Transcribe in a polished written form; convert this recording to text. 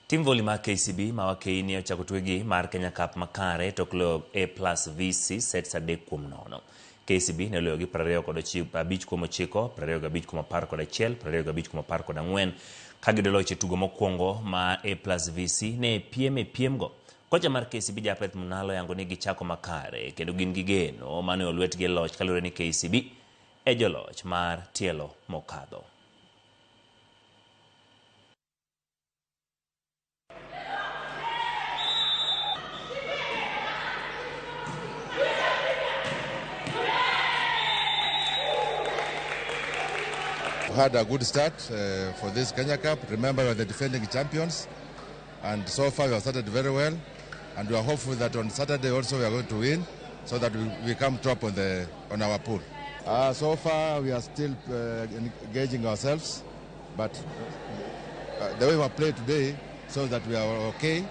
Tim voli mar KCB ma wakeini ochako tukegi mar Kenya Cup makare tok loyo A plus VC sets 3-0. KCB ne oloyogi 25-9, 25-11, 25-14 ka giyudo loch e tugo mokwongo ma A plus VC ne piem e piemgo. Kocha mar KCB Japeth Munalo yango ni gichako makare kendo gin gi geno mano e lwetgi e loch kaluwore ni KCB e joloch mar tielo mokadho. Had a good start for this Kenya Cup. Remember, we are the defending champions, and so far we have started very well, and we are hopeful that on Saturday also we are going to win, so that we come top on our pool. So far we are still engaging ourselves, but the way we have played today, so that we are okay.